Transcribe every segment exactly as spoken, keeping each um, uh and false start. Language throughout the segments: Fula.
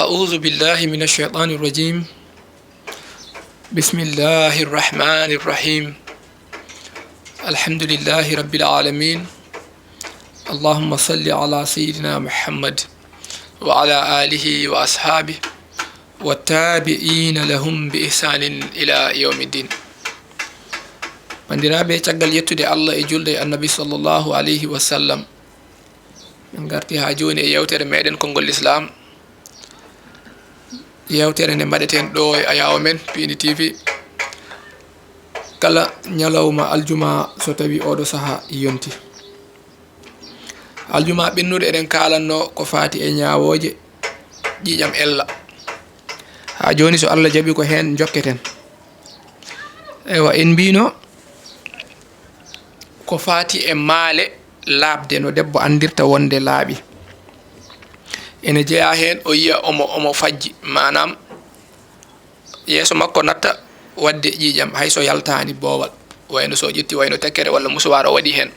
أعوذ بالله من الشيطان الرجيم. بسم الله الرحمن الرحيم. الحمد لله رب العالمين. اللهم صل على سيدنا محمد وعلى آله وأصحابه والتابعين لهم بإحسان إلى يوم الدين. Banndiraaɓe, caggal yettude Allah e julde e Annabi sallallahu alayhi wa sallam, min ngarti haa jooni e yewtere meɗen konngol Lislaam. Yewtere nde mbaɗeten ɗo e ayaawo men Piindi T V kala ñalawma aljuma so tawi oɗo saha yonti. Aljuma ɓennuɗo eɗen kaalanno ko faati e ñaawooje ƴiiƴam ella. Haa jooni so Allah jaɓi ko heen njokketen. Eywa, en mbino ko faati e maale laaɓde no debbo anndirta wonde laaɓi. Ene jeyaa heen o yiya omo, omo fajji, maanaam yeeso makko natta waɗde ƴiiƴam, hay so yaltaani boowal. Wayno so ƴetti wayno tekkere walla musuwaar o waɗi heen.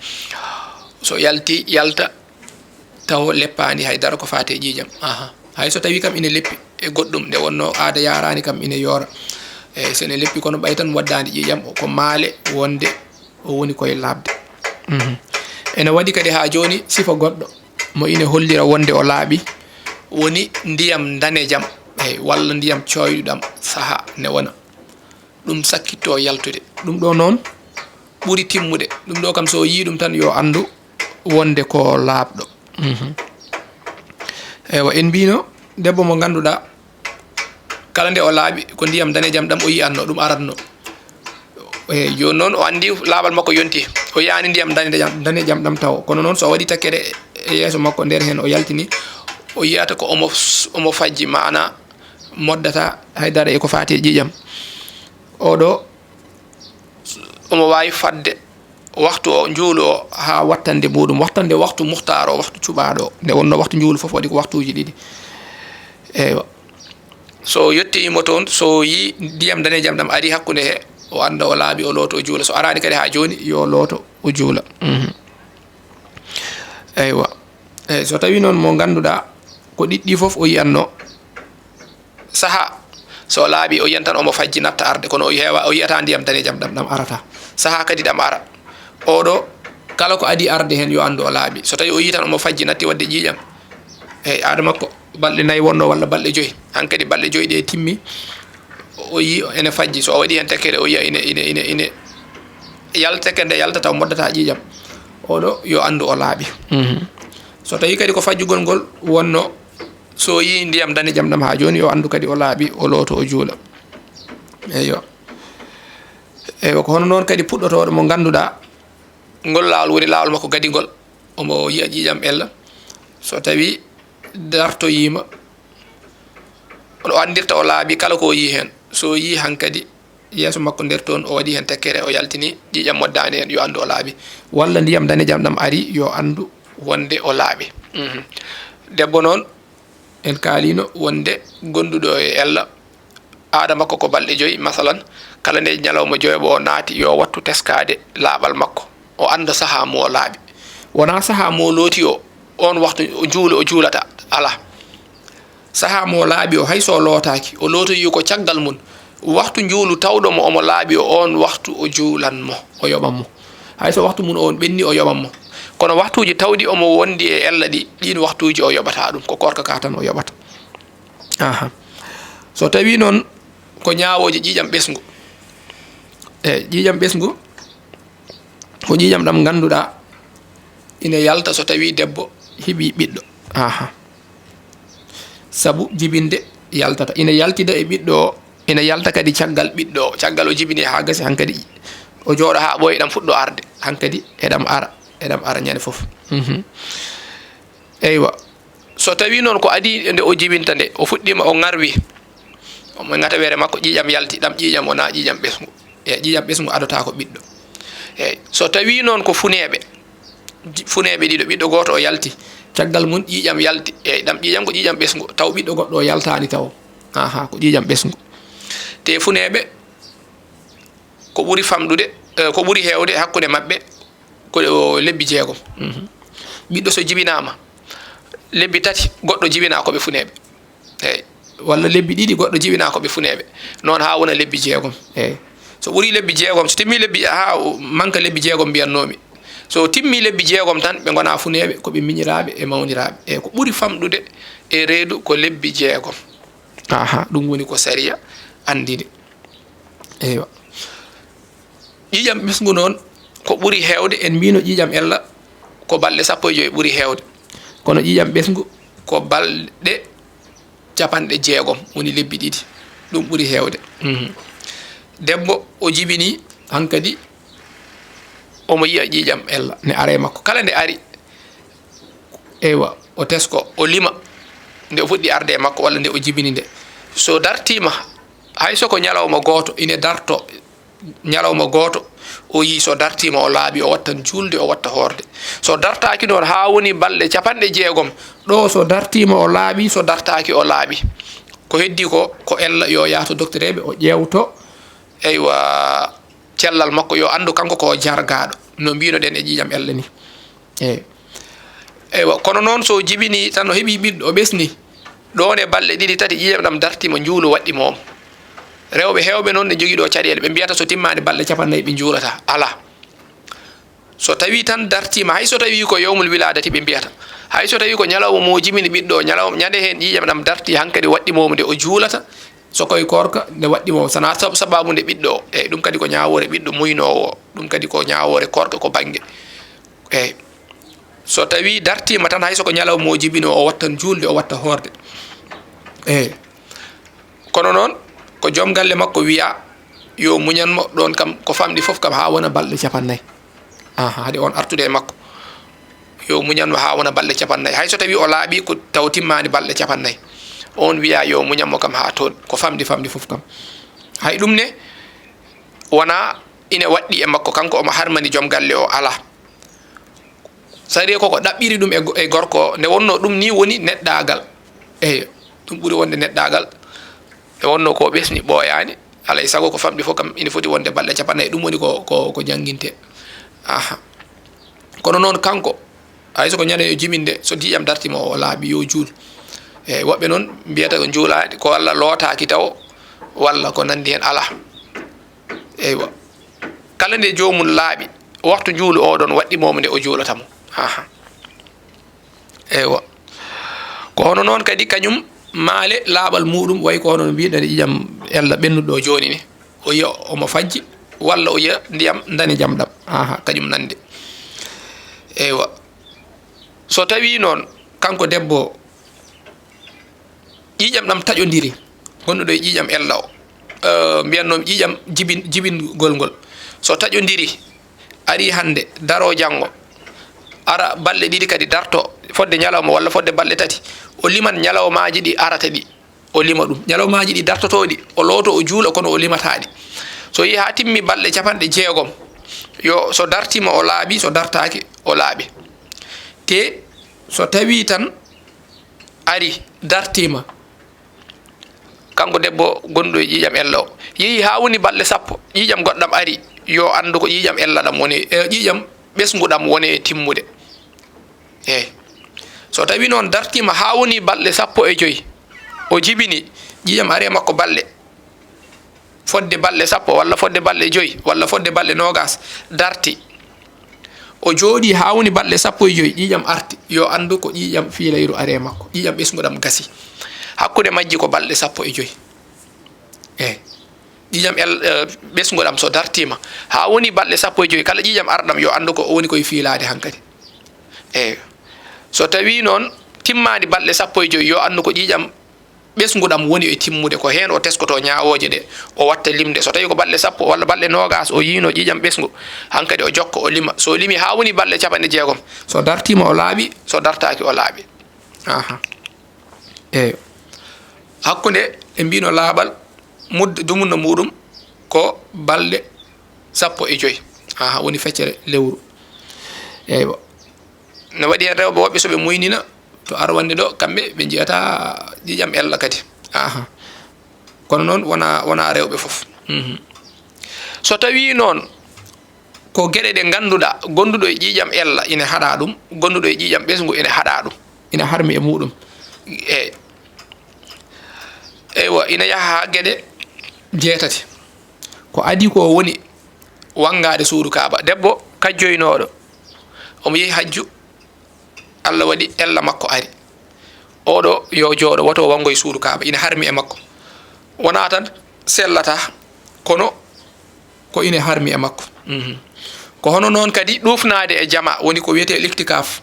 So yalti, yalta, taw leppaani hay dara ko faati e ƴiiƴam. Aha. Hay so tawi kam ine leppi e goɗɗum, nde wonno aada yaaraani kam ine yoora. Eyi, so ene leppi kono ɓay tan waddaani ƴiiƴam, ko maale wonde o woni koye laaɓde. Mhm. Ene waɗi kadi haa jooni sifa goɗɗo mo ine hollira wonde o laaɓi, woni ndiyam ndanejam, eyi, walla ndiyam cooyɗuɗam saha ne wona. Ɗum sakkitto yaltude. Ɗum ɗo noon ɓuri timmude. Ɗum ɗo kam so o yii ɗum tan yo anndu wonde ko laaɓɗo. Mhm. Eywa, en mbino debbo mo ngannduɗaa kala nde o laaɓi ko ndiyam danejam ɗam o yi'atno, ɗum aratno. Eyi, jooni noon o anndi laaɓal makko yonti. O yi'aani ndiyam danejam, danejam ɗam taw. Kono noon so o waɗi takkere e yeeso makko nder heen o yaltini, o yi'ata ko omo, omo fajji, maana moddata hay dara e ko faati e ƴiiƴam. Oɗo omo waawi fadde waxtu o, njuulu o, haa wattande muɗum, wattande waxtu muhtaar o, waxtu cuɓaaɗo o. Nde wonno waxtu njuulu fof waɗi ko waxtuuji ɗiɗi. Eywa. So o yettiima toon, so o yii ndiyam danejam ɗam ari hakkunde he, o annda o laaɓi, o looto, o juula. So araani kadi haa jooni, yo looto, o juula. Mhm. Eywa. Eyi, so tawi noon mo ngannduɗaa ko ɗiɗɗi fof o yi'atno, saha so laaɓi, o yiyan tan omo fajji natta arde, kono o heewa, o yi'ata ndiyam danejam ɗam, ɗam arata. Saha kadi ɗam ara. Oɗo, kala ko adi arde heen yo anndu o laaɓi. So tawi o yii tan omo fajji natti waɗde ƴiiƴam, eyi, aada makko balɗe nayi wonno walla balɗe joyi. Hankadi balɗe joyi ɗe timmi, o yii ene fajji. So o waɗi heen tekkere, o yiya ine, ine, ine, ine yalta, tekkere nde yalta taw moddata ƴiiƴam. Oɗo yo anndu o laaɓi. Mhm. So tawi kadi ko fajjugol ngol wonno, so yii ndiyam danejam ɗam haa jooni, yo anndu kadi o laaɓi, o looto, o juula. Eyyo. Eywa, ko hono noon kadi puɗɗotooɗo mo ngannduɗaa, ngol laawol woni laawol makko gadingol. Omo yiya ƴiiƴam ella. So tawi dartoyiima, o anndirta o laaɓi kala ko o yii heen. So yii hankadi yeeso makko nder toon, o waɗi heen tekkere, o yaltini, ƴiiƴam moddaani heen, yo anndu o laaɓi. Walla ndiyam danejam ɗam ari, yo anndu wonde o laaɓi. Mhm. Debbo noon, en kaalino wonde gonduɗo e ella, aada makko ko balɗe joyi, masalan, kala nde ñalawma joyoɓo o naati, yo wattu teskaade laaɓal makko, o annda saha mo o laaɓi. Wonaa saha mo o looti o, oon waxtu o juulu, o juulata, alaa. Saha mo o laaɓi o, hay so o lootaaki, o lootoyi ko caggal mum. Waxtu njuulu tawɗo mo omo laaɓi o, oon waxtu o juulan mo, o yoɓan mo. Hay so waxtu mum o on ɓenni, o yoɓan mo. Kono waxtuuji tawɗi omo wondi e ella ɗi, ɗiin waxtuuji o yoɓata ɗum, ko koorka ka tan o yoɓata. Aha. So tawi noon ko ñaawooje ƴiiƴam ɓesngu. E ƴiiƴam ɓesngu, ko ƴiiƴam ɗam ngannduɗaa ina yalta so tawi debbo heɓi ɓiɗɗo. Aha. Sabu jibinde yaltata. Ina yaltida e ɓiɗɗo o, ina yalta kadi caggal ɓiɗɗo o. Caggal o jibini haa gasi, hankadi o jooɗo haa ɓooya, ɗam fuɗɗo arde. Hankadi eɗam ara, eɗam ara ñande fof. Mhm. Eywa. So tawi noon ko adii nde o jibinta nde, o fuɗɗiima, o ŋarwi, omo ŋata were makko, ƴiiƴam yalti, ɗam ƴiiƴam wonaa ƴiiƴam ɓesngu. E ƴiiƴam ɓesngu adotako ɓiɗɗo. Eyi, so tawi noon ko funeeɓe, ji-, funeeɓe ɗiɗo, ɓiɗɗo gooto o yalti, caggal mum ƴiiƴam yalti, eyi, ɗam ƴiiƴam ko ƴiiƴam ɓesngu, taw ɓiɗɗo goɗɗo o yaltaani taw. Aha, ko ƴiiƴam ɓesngu. Te funeeɓe, ko ɓuri famɗude, eh, ko ɓuri heewde hakkunde maɓɓe ko lebbi jeegom. Mhm. Ɓiɗɗo so jibinaama, lebbi tati, goɗɗo jibinaa, ko ɓe funeeɓe. Eyi. walla lebbi ɗiɗi, goɗɗo jibinaa ko ɓe funeeɓe. Noon haa wona lebbi jeegom. Eey. So ɓurii lebbi jeegom, so timmii lebbi, haa manka lebbi jeegom mbiyannoomi. So timmii lebbi jeegom tan, ɓe ngonaa funeeɓe, ko ɓe miñiraaɓe e mawniraaɓe. Eey, ko ɓuri famɗude e reedu ko lebbi jeegom. Aha, ɗum woni ko sariya anndini. Eywa. Ƴiiƴam ɓesngu noon, ko ɓuri heewde, en mbiino ƴiiƴam ella ko balɗe sappo e joy ɓuri heewde. Kono ƴiiƴam ɓesngu ko balɗe capanɗe jeegom, woni lebbi ɗiɗi. Ɗum ɓuri heewde. Mhm. Debbo o jibini hankadi, omo yiya ƴiiƴam ella ne ara e makko. Kala nde ari, eywa, o tesko, o lima nde o fuɗɗi arde e makko walla nde o jibini nde. So dartiima, hay so ko ñalawma gooto, ine darto ñalawma gooto, o yii so dartiima o laaɓi, o wattan juulde, o watta hoorde. So dartaaki noon haa woni balɗe capanɗe jeegom, ɗo so dartiima o laaɓi, so dartaaki o laaɓi. Ko heddi ko, ko ella yo yah to doktoreeɓe, o ƴeewto, eywa, cellal makko, yo anndu kanko ko jargaaɗo, no mbiino-ɗen e ƴiiƴam ella ni. Eey. Eywa, kono noon so jibini tan o heɓii ɓiɗɗo, o ɓesni, ɗoon e balɗe ɗiɗi tati ƴiiƴam ɗam dartiima, njuulu waɗɗi mo. Rewɓe heewɓe noon ne njogii ɗo caɗeele, ɓe mbiyata so timmaani balɗe capanɗe nayi ɓe njuulata. Alaa. So tawii tan dartiima, hay so tawii ko yowmul wilaadati ɓe mbiyata, hay so tawii ko ñalawma mo jibini ɓiɗɗo, ñalawma, ñande heen ƴiiƴam ɗam dartii, hankadi waɗɗi mo nde o juulata, so koye koorka nde waɗɗi mo, sana sab-, sabaabu nde ɓiɗɗo o. Eey, ɗum kadi ko ñaawoore ɓiɗɗo muynoowo, ɗum kadi ko ñaawoore koorka ko bannge. Eey. So tawii dartiima tan, hay so ko ñalawma o jibinoo, o wattan juulde, o watta hoorde. Eey. Kono noon, ko joom galle makko wiyaa yo muñan mo, ɗoon kam, ko famɗi fof kam, haa wona balɗe capannayi. Aha, haade oon artude e makko. Yo muñan mo haa wona balɗe capannayi. Hay so tawii o laaɓii ko taw timmaani balɗe capannayi. Oon wiyaa yo muñan mo kam haa toon, ko famɗi, famɗi fof kam. Hay ɗum ne, wonaa ine waɗɗi e makko, kanko omo harmani joom galle o, alaa. Sariya koko ɗaɓɓiri ɗum e go-, e gorko o, nde wonnoo ɗum nii woni neɗɗaagal. Eey, ɗum ɓuri wonde neɗɗaagal. Nde wonnoo ko ɓesni ɓooyaani, alaa e sago ko famɗi fof kam ina foti wonde balɗe capannayi, ɗum woni ko, ko, ko janngintee. Aha. Kono noon kanko, hay so ko ñande yo jibinde, so ƴiiƴam dartiima o laaɓi, yo juul. Eey, woɓɓe noon mbiyata ko njuulaani, ko walla lootaaki taw, walla ko nanndi heen, alaa. Eywa. Kala nde joomum laaɓi, waktu njuulu o ɗoon waɗɗi mo nde o juulata mo. Aha. Eywa. Ko hono noon kadi kañum maale laaɓal muuɗum, wayi ko hono no mbiɗen ƴiiƴam ella ɓennuɗo o jooni ni. O yiya omo fajji, walla o yiya ndiyam ndanejam ɗam. Aha, kañum nande. Eywa. So tawii noon, kanko debbo o, ƴiiƴam ɗam taƴondiri, gonɗuɗo e ƴiiƴam ella o, eh, mbiyatnoomi ƴiiƴam jibin-, jibingol ngol. So taƴondiri, ari hannde, daro janngo, ara balɗe ɗiɗi kadi darto, fodde ñalawma walla fodde balɗe tati, o liman ñalawmaaji ɗi arata ɗi, o lima ɗum. Ñalawmaaji ɗi dartotooɗi, o looto, o juula, kono o limataa ɗi. So yehi haa timmi balɗe capanɗe jeegom, yo, so dartiima o laaɓi, so dartaaki o laaɓi. Te so tawii tan ari, dartiima, kanko debbo gonɗo e ƴiiƴam ella o, yehi haa woni balɗe sappo, ƴiiƴam goɗɗam ari, yo anndu ko ƴiiƴam ella ɗam woni, e ƴiiƴam ɓesngu ɗam woni e timmude. Eey. So tawii noon dartiima haa woni balɗe sappo e joy, o jibini, ƴiiƴam ari e makko balɗe, fodde balɗe sappo, walla fodde balɗe joy, walla fodde balɗe noogaas, darti. O jooɗii haa woni balɗe sappo e joy, ƴiiƴam arti. Yo anndu ko ƴiiƴam fiilayru ari e makko. Ƴiiƴam ɓesngu ɗam gasi. Hakkunde majji ko balɗe sappo e joy. Eey. Ƴiiƴam el-, eh, ɓesngu ɗam so dartiima, haa woni balɗe sappo e joy, kala ƴiiƴam arɗam, yo anndu ko o woni koye fiilaade hankadi. Eey. So tawii noon timmaani balɗe sappo e joy, yo anndu ko ƴiiƴam ɓesngu ɗam woni e timmude, ko heen o teskotoo ñaawooje ɗe, o watta limde. So tawii ko balɗe sappo walla balɗe noogaas o yiinoo ƴiiƴam ɓesngu, hankadi o jokka, o lima. So limi haa woni balɗe capanɗe jeegom, so dartiima o laaɓi, so dartaaki o laaɓi. Aha. Eeyo. Hakkunde, ɓe mbiino laaɓal mudde dumunna muuɗum ko balɗe sappo e joy. Aha, woni feccere lewru. Eeyo. No waɗi heen rewɓe woɓɓe so ɓe muynina to arwannde ɗo, kamɓe ɓe njiyata ƴiiƴam ella kadi. Aha. Kono noon wona, wona rewɓe fof. Mhm. So tawii noon ko geɗe ɗe ngannduɗaa, gonduɗo e ƴiiƴam ella ina haɗa ɗum, gonduɗo e ƴiiƴam ɓesngu ina haɗa ɗum, ina harmi e muuɗum. Eey. Eywa, ina yaha haa geɗe jeetati. Ko adii ko woni wanngaade suudu Kaaba. Debbo kajjoynooɗo, omo yehi hajju, Allah waɗi ella makko ari. Oɗo yo jooɗo, woto wanngoy suudu Kaaba, ina harmi e makko. Wonaa tan sellataa, kono ko ina harmi e makko. Mhm. Ko hono noon kadi ɗuufnaade e jama, woni ko wiyetee liktikaaf.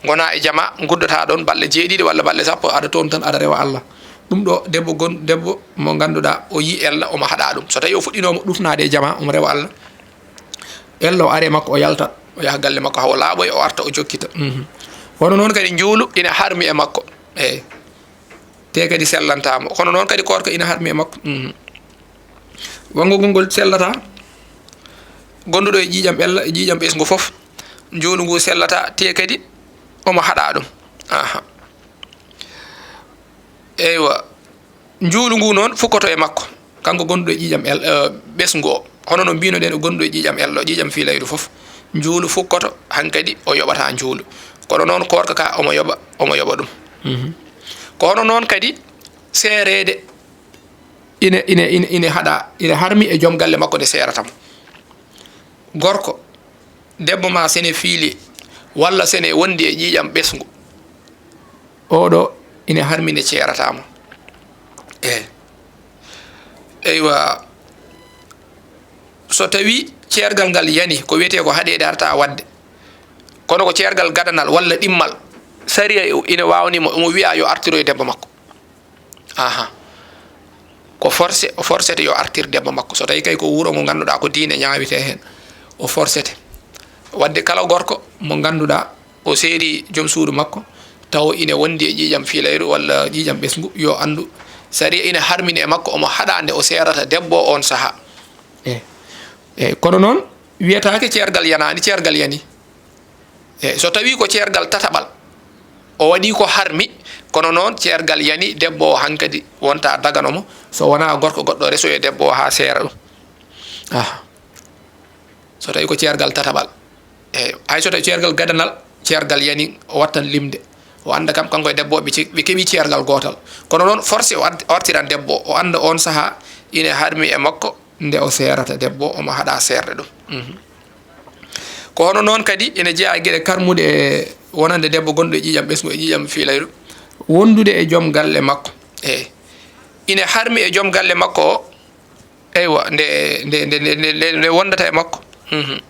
Ngona e jama, nguddotaa ɗoon balɗe jeeɗiɗi walla balɗe sappo, aɗa toon tan, aɗa rewa Allah. Ɗum ɗo, debbo gon-, debbo mo ngannduɗaa, o yii ella, omo haɗa ɗum. So tawii o fuɗɗinooma ɗuufnaade e jama, omo rewa Allah, ella o are makko, o yalta, o yaha galle makko, haa o laaɓoya, o arta, o jokkita. Mhm. Kono noon kadi, njuulu ina harmi e makko. Eey. Te kadi sellantaa mo. Kono noon kadi, koorka ina harmi e makko. Mhm. Wanngogol ngol sellataa. Gonduɗo e ƴiiƴam ella, e ƴiiƴam ɓesngu fof, njuulu ngu sellataa, te kadi omo haɗa ɗum. Aha. Eywa. Njuulu ngu noon fukkoto e makko, kanko gonduɗo e ƴiiƴam el-, eh, ɓesngu o. Hono no mbino ɗen, o gonduɗo e ƴiiƴam ello, ƴiiƴam fiilayru fof. Njuulu fukkoto, hankadi o yoɓata njuulu. Kono noon koorka ka omo yoɓa, omo yoɓa ɗum. Mhm. Ko hono noon kadi seereede ine, ine, ine, ine haɗa, ine harmi e joom galle makko nde seerata mo. Gorko, debbo ma sene fiili, walla sene wondi e ƴiiƴam ɓesngu. Oɗo ine harmi nde ceerata mo. Eey. Eywa, so tawi ceergal ngal yani, ko wiyetee ko haɗeede arta waɗde. Kono ko ceergal gadanal walla ɗimmal, sariya ina waawni mo, omo wiya yo artiroy debbo makko. Aha. Ko forcé, o forcete yo artir debbo makko. So tawi kay ko wuro ngo ngannduɗaa ko diine ñaawitee heen, o forcete. Waɗde kala gorko mo ngannduɗaa o seeri joom suudu makko, taw ine wondi e ƴiiƴam fiilayru walla ƴiiƴam ɓesngu, yo anndu sariya ina harmini e makko, omo haɗa nde o seerata debbo o on sahaa. Eey. Eey, kono noon wiyetaake ceergal yanaani, ceergal yani. Eey, so tawii ko ceergal tataɓal, o waɗi ko harmi, kono noon ceergal yani, debbo o hankadi wonta dagano mo, so wonaa gorko goɗɗo resoya debbo o haa seera ɗum. Aha. So tawii ko ceergal tataɓal. Eey, hay so tawii ceergal gadanal, ceergal yani, o wattan limde. O annda kam, kanko e debbo o, ɓe ce-, ɓe keɓi ceergal gootal. Kono noon, forcé o art-, o artiran debbo o, o annda oon sahaa ine harmi e makko, nde o seerata debbo, omo haɗa seerde ɗum. Mhm. Ko hono noon kadi ene jeyaa e geɗe karmuɗe e wonande debbo gonɗo e ƴiiƴam ɓesngu, e ƴiiƴam fiilayru, wondude e joom galle makko. Eey. Ine harmi e joom galle makko o, eywa, nde, nde, nde wondata e makko. Mhm.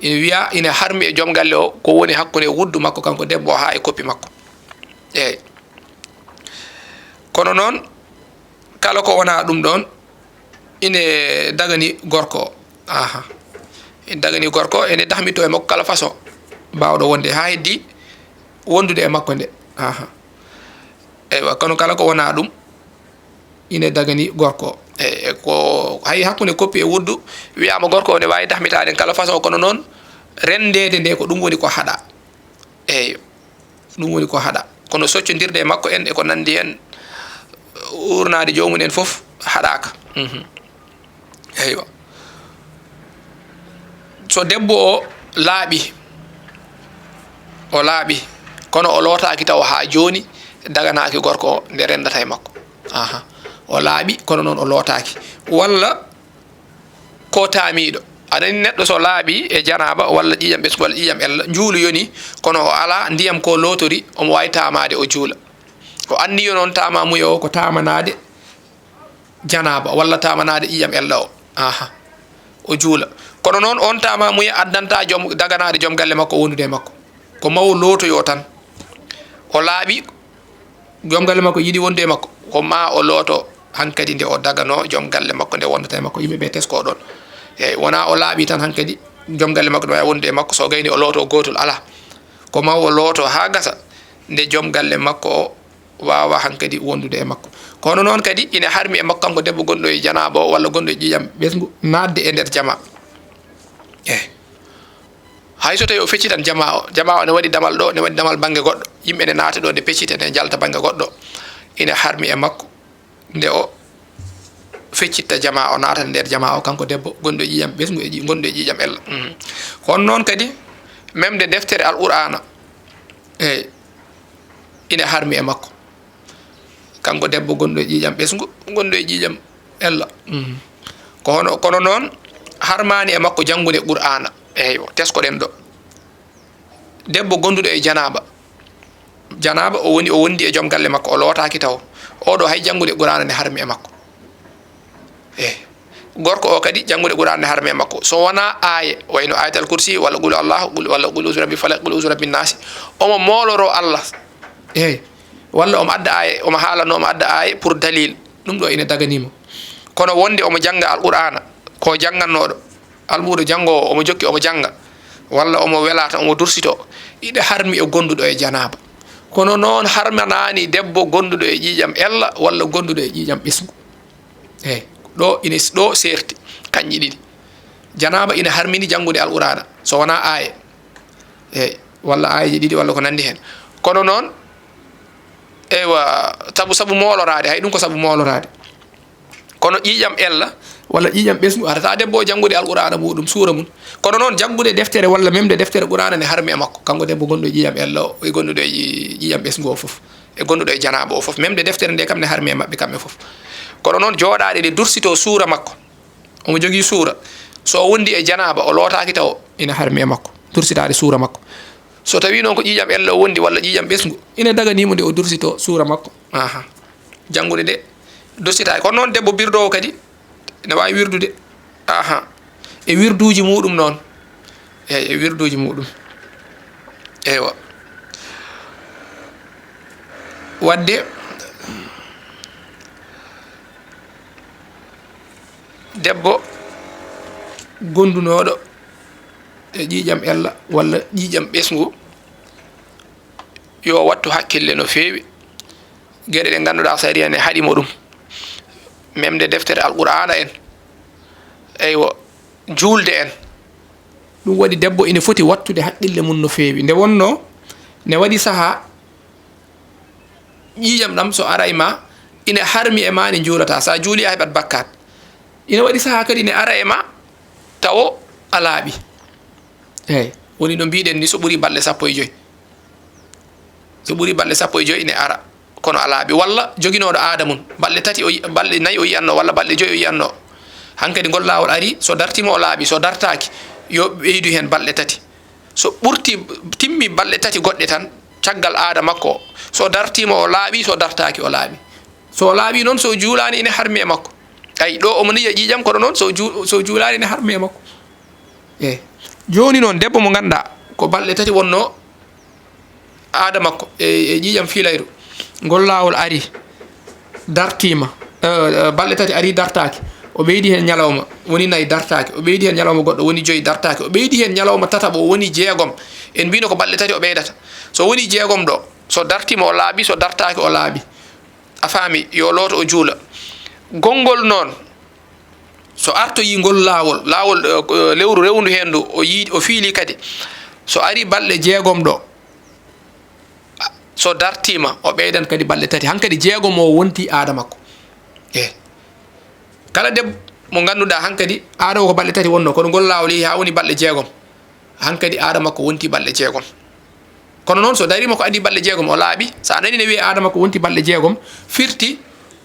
Ine wiya ine harmi e joom galle o, ko woni hakkunde wuddu makko kanko debbo o haa e koppi makko. Eey. Kono noon, kala ko wonaa ɗum ɗoon, ine dagani gorko o. Aha. Ine dagani gorko o, ene dahmito e makko kala façon baawɗo wonde, haa heddi wondude e makko nde. Aha. Eywa, kono kala ko wonaa ɗum, ine dagani gorko o. E, e ko hay hakkunde koppi e wuddu, wiyaama gorko o ne waawi dahmitaade kala façon, kono noon, renndeede nde ko ɗum woni ko haɗa. Eey, ɗum woni ko haɗa. Kono soccondirde e makko en e ko nanndi en, uurnaade joomum en fof haɗaaka. Mhm. Eywa. So debbo o laaɓi, o laaɓi, kono o lootaaki taw haa jooni, daganaaki gorko o nde renndata e makko. Aha. O laaɓi, kono noon o lootaaki. Walla ko taamiiɗo. Aɗa anndi neɗɗo so laaɓi e janaaba walla ƴiiƴam ɓesngu walla ƴiiƴam ella, njuulu yoni, kono o alaa ndiyam ko lootori, omo waawi taamaade o juula. O anniyo noon taamamuya o ko taamanaade janaaba walla taamanaade ƴiiƴam ella o. Aha. O juula. Kono noon oon taamamuya addanta joom, daganaade joom galle makko wondude e makko. Ko ma o lootoyo tan. O laaɓi, joom galle makko yiɗi wonde e makko, ko ma o looto hankadi nde o dagano joom galle makko nde wondata e makko, yimɓe ɓe tesko ɗoon. Eey, wonaa o laaɓi tan hankadi, joom galle makko ne waawi wonde e makko, so gayni o looto gootol, alaa. Ko ma o looto haa gasa, nde joom galle makko o waawa hankadi wondude e makko. Kono noon kadi, ine harmi e makko kanko debbo gonɗo e janaaba o walla gonɗo e ƴiiƴam ɓesngu, naatde e nder jamaa. Eey. Hay so tawi o feccitan jamaa o, jamaa o ne waɗi damal ɗo, ne waɗi damal bannge goɗɗo, yimɓe ne naata ɗo, ne peccita, ne njalta bannge goɗɗo, ine harmi e makko nde o feccitta jamaa o, naata nder jamaa o, kanko debbo gonɗo e ƴiiƴam ɓesngu e ƴi-, gonɗo e ƴiiƴam ella. Mhm. Kono noon kadi, memde deftere Alqur'aana, eey, ine harmi e makko. Kanko debbo gonɗo e ƴiiƴam ɓesngu, gonɗo e ƴiiƴam ella. Mhm. Ko hono, kono noon, harmaani e makko janngude Qur'aana. Eywa, teskoɗen ɗo. Debbo gonduɗo e janaaba. Janaaba, o woni, o wondi e joom galle makko, o lootaaki taw. Oɗo hay janngude Qur'aana ne harmi e makko. Eh. Gorko o kadi, janngude Qur'aana ne harmi e makko. So wonaa aaye, wayno Ayatal Kursi, walla Qul Allahu, qul, walla Qul Uzu Rabbi Falaq, Qul Uzu Rabbi Naasi, omo mooloroo Allah. Eh. Walla omo adda aaye, omo haalano, omo adda aaye pour dalil. Ɗum ɗo ina daganii mo. Kono wonde omo jannga Alqur'aana, ko janngannooɗo, almuudo janngoowo, omo jokki, omo jannga, walla omo welaata, omo dursito, ina harmi e gonduɗo e janaaba. Kono noon harmanaani debbo gonduɗo e ƴiiƴam ella walla gonduɗo e ƴiiƴam ɓesngu. Eey, ɗo ina, ɗo seerti, kanƴe ɗiɗi. Janaaba ina harmini janngude Alqur'aana, so wonaa aaye. Eey, walla aayeeje ɗiɗi walla ko nanndi heen. Kono noon, eywa, sabu, sabu mooloraade, hay ɗum ko sabu mooloraade. Kono ƴiiƴam ella walla ƴiiƴam ɓesngu, haɗataa debbo o janngude Alqur'aana muuɗum, suura mum. Kono noon, janngude deftere walla memde deftere Qur'aana ne harmi e makko, kanko debbo gonɗo e ƴiiƴam ella o, e gonɗuɗo e ƴi-, ƴiiƴam ɓesngu o fof, e gonɗuɗo e janaaba o fof. Memde deftere nde kam ne harmi e maɓɓe kamɓe fof. Kono noon, jooɗaade nde dursitoo suura makko, omo jogii suura, so o wondi e janaaba, o lootaaki taw, ina harmi e makko, dursitaade suura makko. So tawii noon ko ƴiiƴam ella o wondi walla ƴiiƴam ɓesngu, ina daganii mo nde o dursitoo suura makko. Aha. Janngude de, dursitaaki. Kono noon debbo birdoowo kadi, ina waawi wirdude. Aha. E wirduuji muuɗum noon. Eey, e wirduuji muuɗum. Eywa. Waɗde debbo gondunooɗo e ƴiiƴam ella walla ƴiiƴam ɓesngu, yo wattu hakkille no feewi. Geɗe ɗe ngannduɗaa sariya ne haɗi mo ɗum. Memde deftere Alqur'aana en, eywa, juulde en. Ɗum waɗi debbo ina foti wattude haqqille mum no feewi. Nde wonnoo, ne waɗi sahaa, ƴiiƴam ɗam so ara e ma, ina harmi e ma, ne juulataa. So a juuli, a heɓat bakkaat. Ina waɗi sahaa kadi ne ara e ma, tawo a laaɓi. Eey, woni no mbiɗen ni, so ɓuri balɗe sappo e joy. So ɓuri balɗe sappo e joy, ine ara. Kono a laaɓi. Walla joginooɗo aada mum, balɗe tati o yi-, balɗe nayi o yiyanno, walla balɗe joy o yiyanno. Hankadi ngol laawol ari, so dartiima o laaɓi, so dartaaki, yo ɓeydu heen balɗe tati. So ɓurti, timmi balɗe tati goɗɗe tan, caggal aada makko o, so dartiima o laaɓi, so dartaaki o laaɓi. So o laaɓi noon, so o juulaani ine harmi e makko. Ay, ɗo omo yiya ƴiiƴam, kono noon so ju-, so juulaani ine harmi e makko. Eey. Jooni noon, debbo mo ngannduɗaa ko balɗe tati wonnoo aada makko e, e ƴiiƴam fiilayru, ngol laawol ari, dartiima, eh, eh, balɗe tati ari, dartaaki, o ɓeydi heen ñalawma, woni nayi, dartaaki, o ɓeydi heen ñalawma goɗɗo, woni joyi, dartaaki, o ɓeydi heen ñalawma tataɓo, woni jeegom. En mbiyno ko balɗe tati o ɓeydata. So woni jeegom ɗo, so dartiima o laaɓi, so dartaaki o laaɓi. A faami, yo looto o juula. Gonngol noon, so artoyii ngol laawol, laawol, eh, lewru rewndu heen ndu, o yii, o fiili kadi. So ari balɗe jeegom ɗo, so dartiima, o ɓeydan kadi balɗe tati. Hankadi jeegom o wonti aada makko. Eh. Kala debbo mo ngannduɗaa hankadi aada o ko balɗe tati wonnoo, kono ngol laawol yehi haa woni balɗe jeegom. Hankadi aada makko wonti balɗe jeegom. Kono noon, so dariima ko adii balɗe jeegom, o laaɓi. So a nanii ne wiyee aada makko wonti balɗe jeegom, firti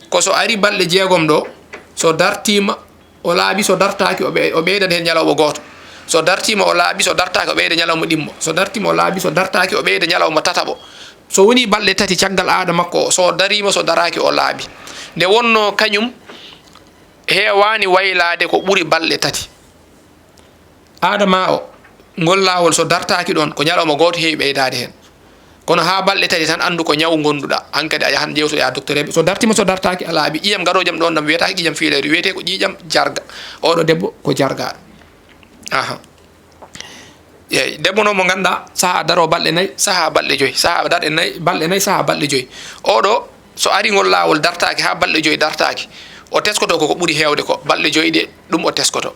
ko so ari balɗe jeegom ɗo, so dartiima, o laaɓi, so dartaaki, o ɓe-, o ɓeydat heen ñalawma gooto. So dartiima, o laaɓi, so dartaaki, o ɓeyda ñalawma ɗimmo. So dartiima, o laaɓi, so dartaaki, o ɓeyda ñalawma tataɓo. So wonii balɗe tati caggal aada makko o, so dariima, so daraaki, o laaɓi. Nde wonnoo kañum heewaani waylaade ko ɓuri balɗe tati. Aada maa o, ngol laawol so dartaaki ɗoon, ko ñalawma gooto heewi ɓeydaade heen. Kono haa balɗe tati tan, anndu ko ñaw ngonduɗaa. Hankadi a yahan ƴeewtoɗaa doktoreeɓe. So dartiima, so dartaaki, a laaɓi. Ƴiiƴam garooƴam ɗoon ɗam wiyetaake ƴiiƴam fiilayru, wiyetee ko ƴiiƴam jarga. Oɗo debbo ko jargaaɗo. Aha. Eey, debbo noon mo ngannduɗaa, sahaa daroo balɗe nayi, sahaa balɗe joyi, sahaa darɗe nayi, balɗe nayi, sahaa balɗe joyi. Oɗo, so ari ngol laawol dartaaki haa balɗe joyi dartaaki, o teskoto ko ko ɓuri heewde ko, balɗe joyi ɗe, ɗum o teskoto.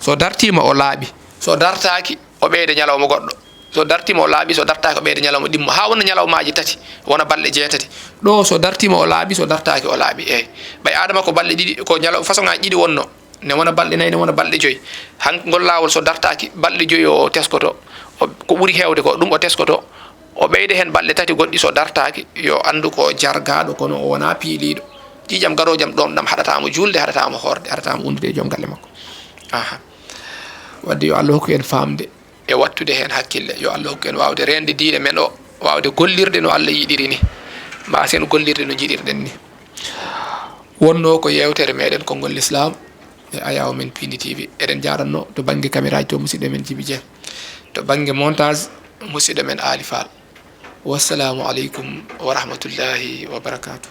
So dartiima, o laaɓi. So dartaaki, o ɓeyda ñalawma goɗɗo. So dartiima, o laaɓi, so dartaaki, o ɓeyda ñalawma ɗimmo. Haa wona ñalawmaaji tati, wona balɗe jeetati. Ɗo, so dartiima, o laaɓi, so dartaaki, o laaɓi. Eey. Ɓay aada makko balɗe ɗiɗi, ko ñalaw-, façon ŋaaji ɗiɗi wonnoo. Ne wona balɗe nayi, ne wona balɗe joyi. Han-, ngol laawol so dartaaki, balɗe joyi o teskoto. O, ko ɓuri heewde ko, ɗum o teskoto. O ɓeyda heen balɗe tati goɗɗi, so dartaaki, yo anndu ko jargaaɗo, kono o wonaa piiliiɗo. Ƴiiƴam garoojo am ɗoon ɗam haɗataa mo juulde, haɗataa mo hoorde, haɗataa mo wondude e joom galle makko. Aha. Wadde yo Allah hokku en faamde e waɗtude heen hakkille. Yo Allah hokku en waawde reende diine men o, waawde gollirde no Allah yiɗiri ni, mbaasen gollirde no njiɗirɗen ni. Wonnoo ko yeewtere meɗen konngol Lislaam e ayaawo men Piindi T V. Eɗen njaarannoo to bannge kameraaji to musidɗo men Jibi Dieng, to bannge montage musidɗo men Aali Faal. Wassalaamu aleykum wa rahmatullaahi wa barakaatuh.